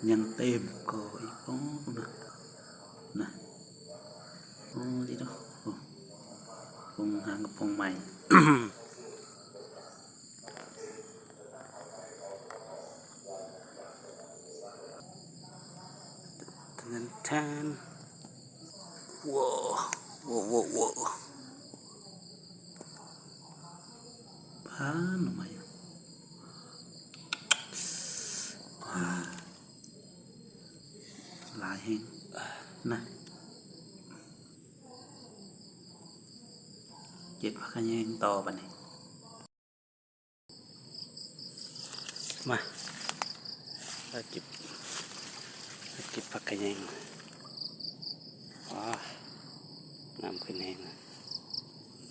ຍັງເຕັມກໍອີກ ໂອ້ ນະ ນະ ໂອ້ ດີເນາະ ໂອ້ ປົງຫາງກັບປົງໃໝ່ ແທນ ແທນ ວ້າວ ວ້າວ ວ້າວ ວ້າວ ປາ ໜໍ່ໄມ້ ຫຼາຍແຮງນະ ເກັບຜັກຂະແຍງຕໍ່ບາດນີ້. ມາ ເອົາເກັບ ເກັບຜັກຂະແຍງ ວ້າ ງາມຂຶ້ນແຮງ.